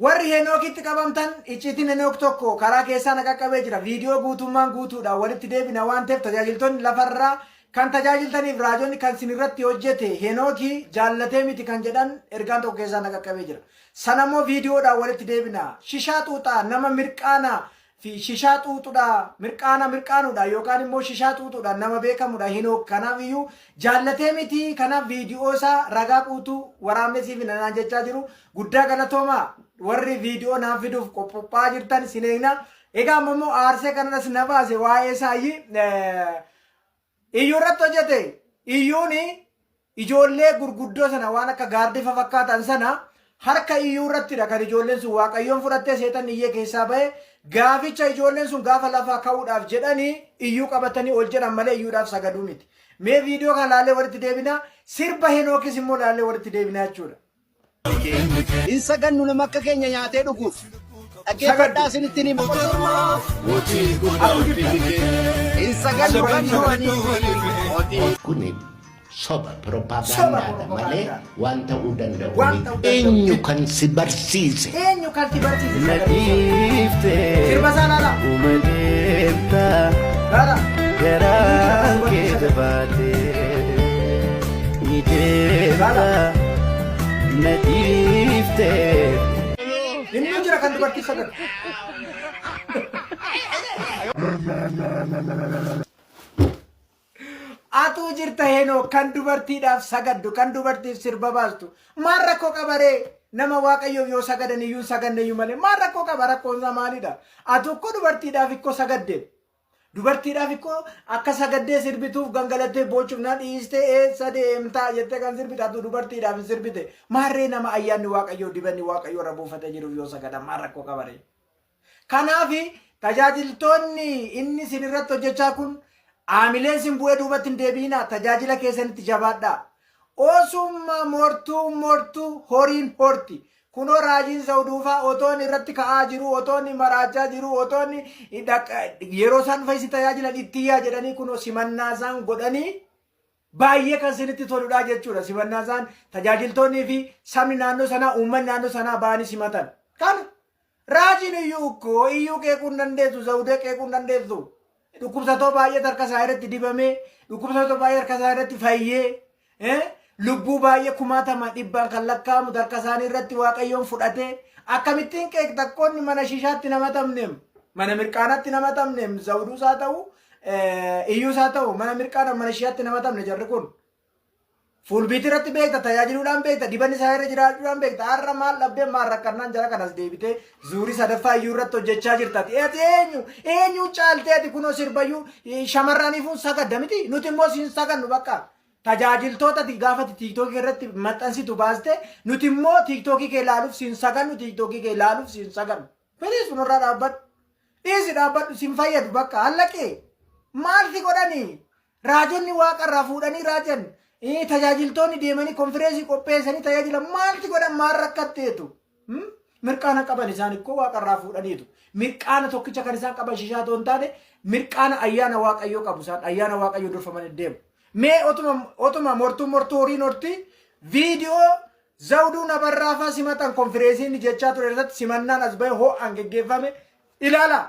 Warri Henookitti qabamtan icciitiin Henook tokko karaa keessaa na qaqqabee jira. Viidiyoo guutummaan guutuudha walitti deebina waan ta'eef tajaajiltoonni lafarraa kan tajaajiltaniif raajonni kan sin irratti hojjete Henookii jaallatee miti kan jedhan ergaan tokko keessaa na qaqqabee jira. Sanammoo viidiyoodhaan walitti deebina. Shishaa xuuxaa nama mirqaanaa fi shishaa xuuxudha, mirqaana mirqaanudha yookaan immoo shishaa xuuxudha nama beekamudha Henook. Kanaaf iyyuu jaallatee miti. Kanaaf viidiyoo isaa ragaa guutuu waraabnee siif hin naan jechaa jiru. Guddaa galatoomaa warri viidiyoo naaf fiduuf qophaa'aa jirtan sin eegna. Egaa amma immoo aarsee kanarras na baase waa'ee isaayyii iyyuu irratti hojjete. Iyyuun ijoollee gurguddoo sana waan akka gaardifa fakkaatan sana harka iyyuu irrattidha kan ijoolleen sun waaqayyoon fudhattee seexanni iyyee keessaa ba'e gaaficha ijoolleen sun gaafa lafaa ka'uudhaaf jedhanii iyyuu qabatanii ol jedhan malee iyyuudhaaf sagaduu miti. Mee viidiyoo kana laallee walitti deebina sirba Henookis immoo laallee walitti deebina jechuudha. Hin sagannu nama akka keenya nyaatee dhuguuf. Dhaggeeffadhaa isinitti hima. Hin sagannu kan du'anii. Kuni soba Soba piroopaagandaadha malee propagaandaa. waan ta'uu danda'u Waan miti. ta'uu danda'u Eenyu miti. kan si barsiise? Eenyu kan si barsiise Na sagalee soba? dhiiftee Sirba isaa laalaa. uma deemtaa Laalaa. Inni jira kan garaan dubartii kee sagal. jabaatee ni Laalaa. deemtaa na dhiiftee. Inni jira kan dubartii sagal. Atuu jirta Heenoo kan dubartiidhaaf sagaddu kan dubartiif sirba baastu maal rakkoo qabaree nama waaqayyoof yoo sagadan iyyuu hin saganne iyyuu malee maal rakkoo qaba rakkoon isaa maalidha atu ikkoo dubartiidhaaf ikkoo sagadde dubartiidhaaf ikkoo akka sagaddee sirbituuf gangalattee boochuuf na dhiistee eessa deemtaa jettee kan sirbite atu dubartiidhaaf hin sirbite maarree nama ayyaanni waaqayyoo dibanni waaqayyoo irra buufatee jiruuf yoo sagadan maal rakkoo qabaree. Kanaaf tajaajiltoonni inni isin irratti hojjechaa kun aamileen isin bu'ee duubatti hin deebi'inaa tajaajila keessanitti jabaadhaa. Osuma mortuu mortuu horiin horti. Kunoo raajiin Zawuduufaa otoo inni irratti ka'aa jiru, otoo inni maraachaa jiru, otoo inni yeroo isaan dhufa isin tajaajilan itti iyyaa jedhanii kunoo simannaa isaan godhanii baay'ee kan isinitti toludha jechuudha. Simannaa isaan tajaajiltoonnii fi sabni naannoo sanaa uummanni naannoo sanaa ba'anii simatan. Kana Raajiin iyyuu ikkoo iyyuu qeequu hin dandeessu, zawudee qeequu hin dandeessu. Dhukkubsatoo baay'ee harka isaa irratti dibamee, dhukkubsatoo baay'ee harka isaa irratti fayyee, lubbuu baay'ee kumaatama dhibbaan kan lakkaa'amu harka isaanii irratti waaqayyoon fudhatee akkamittiin qeeqxakkoonni mana shishaatti nama tamneem, mana mirqaanaatti nama tamneem, zawuduus haa ta'u, iyyuus haa ta'u, mana mirqaana mana shishaatti nama tamne jarri kun. Fuulbiitii irratti beekta, tajaajiluudhaan beekta, dibanni isaa irra jiraachuudhaan beekta. Har'a maal dhabdee maal rakkannaan jara kanas deebitee zuurii sadaffaa iyyuu irratti hojjechaa jirta. Ati ati eenyu? Eenyu caaltee ati kunoo sirbayyuu shamarraniifuun sagadda miti? Nuti immoo siin sagannu bakka. Tajaajiltoota ati gaafa ati tiiktookii irratti maxxansitu baaste nuti immoo tiiktookii kee ilaaluuf siin sagannu tiiktookii kee ilaaluuf siin sagannu. Please nurraa dhaabbadhu. Dhiisi dhaabbadhu siin fayyadu bakka hallaqee. Maal si godhanii? Raajonni waaqa irraa fuudhanii raajan, tajaajiltoonni deemanii konfireensii qopheessanii tajaajilan maalti godhan maal rakkatteetu? Mirqaana qaban isaan ikkoo waaqa irraa fuudhaniitu. Mirqaana tokkicha kan isaan qaban shishaa otoo hin taane mirqaana ayyaana waaqayyoo qabu isaan ayyaana waaqayyoo durfamanii deemu. Mee otuma otuma mortuu mortuu horiin horti viidiyoo Zawuduu Nabarraafaa simatan konfireensiin jechaa ture irratti simannaan as bahe ho'aan geggeeffame ilaala.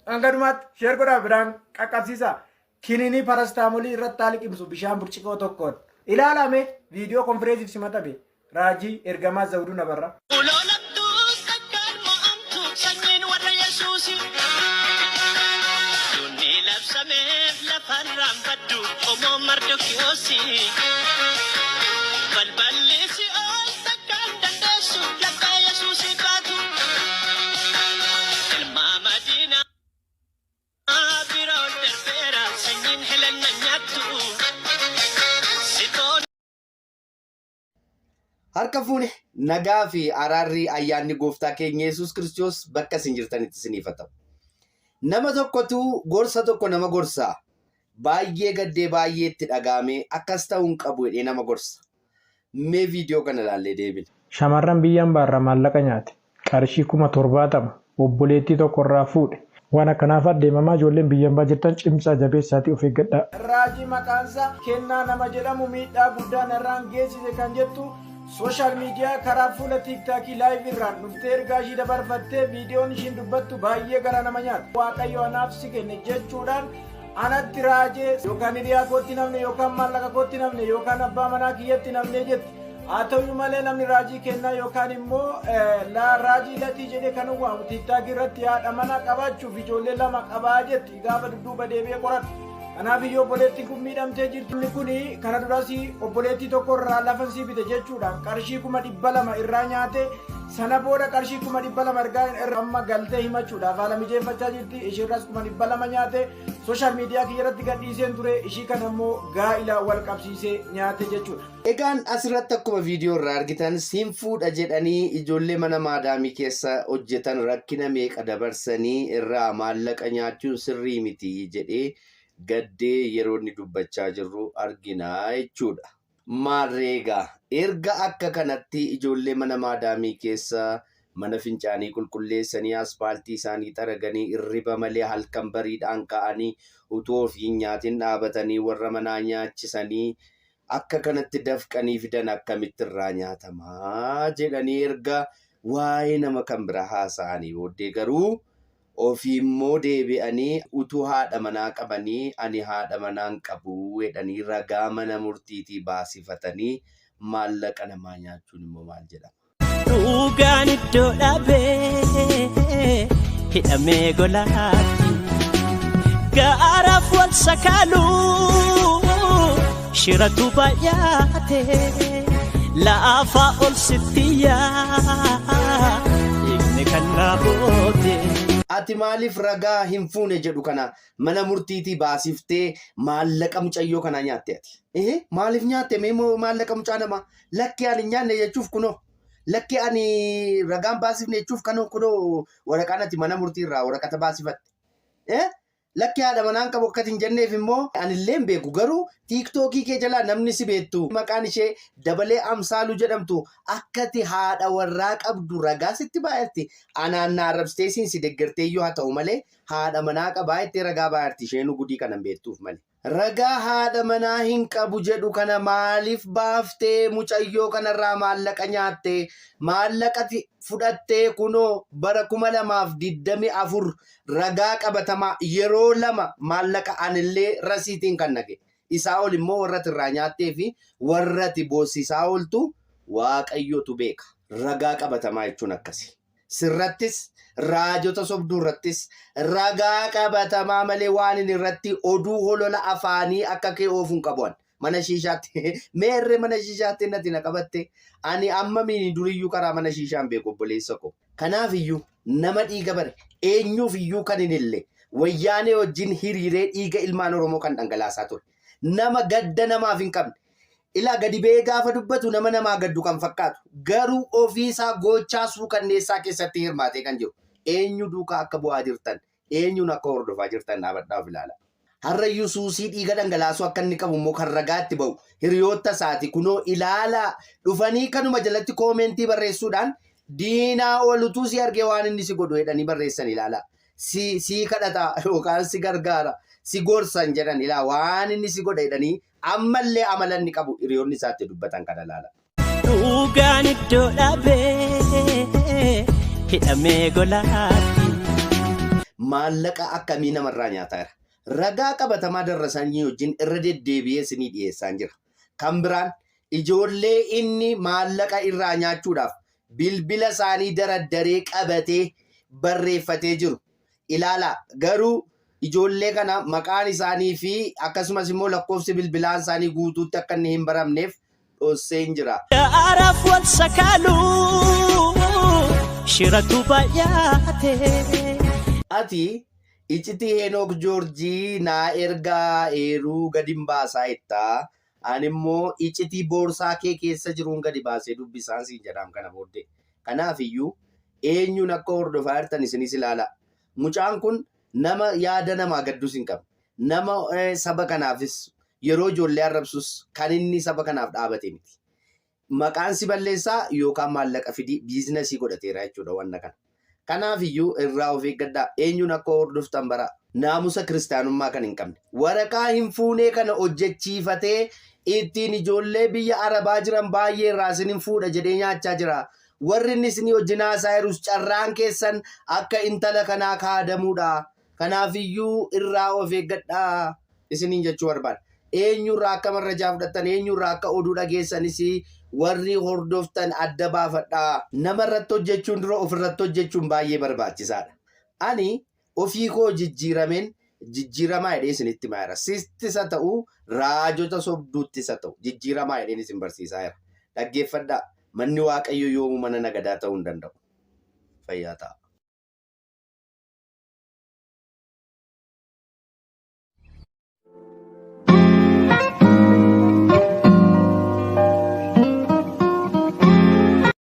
Hanga dhumaatti sheer godhaa biraan qaqqabsiisaa. Kininii parastaamolii irratti haa liqimsu bishaan burciqoo tokkoon. Ilaalaa mee viidiyoo konfireesiif simatame raajii ergamaa Zawuduu Nabarraa. Lolamtus takkaan mo'amtu sanyiin warra Yesuusi. Dunni labsameef lafarraan baddu qomoo Mardokiyoosi. Balballi si'ool takkaan dandeessu laphee Yesuusi baatu. Ilma Madiinaa. Bira ol darbeera sanyiin Helen na nyaattu. Sitoon. Harka fuune nagaa fi araarri ayyaanni gooftaa keenya Yesuus Kiristoos bakka isin jirtanitti isiniif haa ta'u. Nama tokkotu gorsa tokko nama gorsa. Baay'ee gaddee baay'ee itti dhaga'amee akkas ta'uu hin qabu jedhee nama gorsa. Mee viidiyoo kana ilaallee deebina. Shamarran biyya hambaarraa maallaqa nyaate. Qarshii 70,000 obboleettii tokko irraa fuudhe. Waan akkanaaf adeemamaa ijoolleen biyya hambaa jirtan cimsaa jabeessaatii of eeggadhaa. Raajii maqaansaa Kennaa nama jedhamu miidhaa guddaa narraan geessise kan jettu social media karaa fuula TikTok live irraan dhuftee ergaa ishii dabarfattee viidiyoon ishiin dubbattu baay'ee garaa nama nyaata. Waaqayyo anaaf si kenne jechuudhaan anatti raajee yookaan hiriyaa kootti namne yookaan maallaqa kootti namne yookaan abbaa manaa kiyyatti namne jetti. Haa ta'u malee namni raajii kennaa yookaan immoo raajii latii jedhee kan waamu TikTok irratti haadha manaa qabaachuuf ijoollee lama qabaa jetti gaafa dudduuba deebi'ee qoratu. Kanaaf iyyuu obboleettiin kun miidhamtee jirti. Inni kun kana duras obboleettii tokko irraa lafa sii bite jechuudhaan qarshii 200,000 irraa nyaate. Sana booda qarshii 200,000 ergaa irra amma galtee himachuudhaaf haala mijeeffachaa jirti. Isheerraas 200,000 nyaate. Social media kiyya irratti gadhiiseen ture. Ishii kana immoo gaa'ila wal qabsiisee nyaate jechuudha. Egaan asirratti akkuma viidiyoo irraa argitan siin fuudha jedhanii ijoollee mana maadaamii keessa hojjetan rakkina meeqa dabarsanii irraa maallaqa nyaachuun sirrii miti jedhee gaddee yeroo inni dubbachaa jirru argina jechuudha. Maarree egaa erga akka kanatti ijoollee mana maadaamii keessa mana fincaanii qulqulleessanii aspaaltii isaanii xaraganii irriba malee halkan bariidhaan ka'anii utuu ofii hin nyaatin dhaabatanii warra manaa nyaachisanii akka kanatti dafqanii fidan akkamitti irraa nyaatamaa jedhanii erga waa'ee nama kan biraa haasa'anii booddee garuu ofii immoo deebi'anii utuu haadha manaa qabanii ani haadha manaa hin qabu jedhanii ragaa mana murtiitii baasifatanii maallaqa namaa nyaachuun immoo maal jedhama? Dhugaan iddoo dhabee hidhamee golaatti gaaraaf wal sakaaluu shiratu baay'ate laafaa ol sitti yaa dhiigni kan naa boote. Ati maaliif ragaa hin fuune jedhu kana mana murtiitii baasiftee maallaqa mucayyoo kanaa nyaatte ati? Ehe, maaliif nyaatte mee maallaqa mucaa namaa? Lakki ani hin nyaanne jechuuf kunoo. Lakki ani ragaan baasifne jechuuf kanoo kunoo waraqaan ati mana murtii irraa waraqata baasifatte. Eh? Lakki haadha manaan qabu akka hin jenneef immoo anillee hin beeku garuu TikTokii kee jalaa namni si beektu maqaan ishee Dabalee Amsaaluu jedhamtu akka ati haadha warraa qabdu ragaa sitti baay'atti. Anaan na arrabsitee siin si deggertee iyyuu haa ta'u malee haadha manaa qabaa jettee ragaa baay'arti isheenuu gudii kana hin beektuuf malee. Ragaa haadha manaa hin qabu jedhu kana maaliif baaftee mucayyoo kanarraa maallaqa nyaatte? Maallaqati fudhattee kunoo bara 2024 ragaa qabatamaa yeroo lama maallaqa anillee rasiitiin kan nage. Isaa ol immoo warra ati irraa nyaattee fi warra ati boossisaa ooltu Waaqayyotu beeka. Ragaa qabatamaa jechuun akkasi. Sirrattis, raajota sobduu irrattis ragaa qabatamaa malee waan inni irratti oduu holola afaanii akka kee oofu hin qabu an. Mana shiishaatti meerre mana shiishaatti nati na qabatte ani amma miini duriyyuu karaa mana shiishaa hin beeku obboleessa koo. Kanaaf iyyuu nama dhiiga bare eenyuuf iyyuu kan hin hille wayyaanee wajjin hiriiree dhiiga ilmaan Oromoo kan dhangalaasaa ture. Nama gadda namaaf hin qabne. Ilaa gadi ba'ee gaafa dubbatu nama namaa gaddu kan fakkaatu garuu ofii isaa gochaa suukanneessaa keessatti hirmaatee kan jiru. Eenyu duukaa akka bu'aa jirtan, eenyuun akka hordofaa jirtan dhaabadhaa of ilaalaa. Har'ayyuu suusii dhiiga dhangalaasuu akka inni qabu immoo kan ragaa itti ba'u hiriyoota isaati. Kunoo ilaalaa dhufanii kanuma jalatti koomentii barreessuudhaan diinaa ol utuu si argee waan inni si godhu jedhanii barreessan ilaalaa. Si si kadhata yookaan si gargaara si gorsan jedhan ilaa waan inni si godha jedhanii ammallee amala inni qabu hiriyoonni isaa itti dubbatan kana ilaala. Dhugaan iddoo dhabee hidhamee golaatti. Maallaqa akkamii namarraa nyaataa jira? Ragaa qabatamaa darrasanyii wajjin irra deddeebi'ee isinii dhiyeessaan jira. Kan biraan ijoollee inni maallaqa irraa nyaachuudhaaf bilbila isaanii daraddaree qabatee barreeffatee jiru ilaalaa. Garuu ijoollee kana maqaan isaanii fi akkasumas immoo lakkoofsi bilbilaan isaanii guutuutti akka inni hin baramneef dhosseen jira. Gaaraaf wal sakaaluu shiratu baay'ate. Ati icitii Heenook Joorjii naa ergaa eeruu gadin baasaa jettaa. Ani immoo icitii boorsaa kee keessa jiruun gadi baasee dubbisaan siin jedhaam kana booddee. Kanaaf iyyuu eenyuun akka hordofaa jirtan isinis ilaalaa. Mucaan kun nama yaada namaa gaddus hin qabne. Nama saba kanaafis yeroo ijoollee arrabsus kan inni saba kanaaf dhaabate miti. Maqaan si balleessaa yookaan maallaqa fidii biizinasii godhateera jechuudha wanna kana. Kanaaf iyyuu irraa of eeggadhaa. Eenyuun akka hordoftan baraa. Naamusa kiristaanummaa kan hin qabne. Waraqaa hin fuunee kana hojjechiifatee ittiin ijoollee biyya Arabaa jiran baay'ee irraa isinin fuudha jedhee nyaachaa jira. Warri inni isinii wajjin haasaa jirus carraan keessan akka intala kanaa kaadamuudha. Kanaaf iyyuu irraa of eeggadhaa isiniin jechuu barbaada. Eenyurraa akka marrajaa fudhattan, eenyurraa akka oduu dhageessanis warri hordoftan adda baafadhaa. Nama irratti hojjechuun dura of irratti hojjechuun baay'ee barbaachisaadha. Ani ofii koo jijjiirameen jijjiiramaa jedhee isinitti himaa jira. Sistis haa ta'u raajota sobduuttis haa ta'u jijjiiramaa jedheen isin barsiisaa jira. Dhaggeeffadhaa. Manni Waaqayyo yoomuu mana nagadaa ta'uu hin danda'u. Fayyaa ta'a.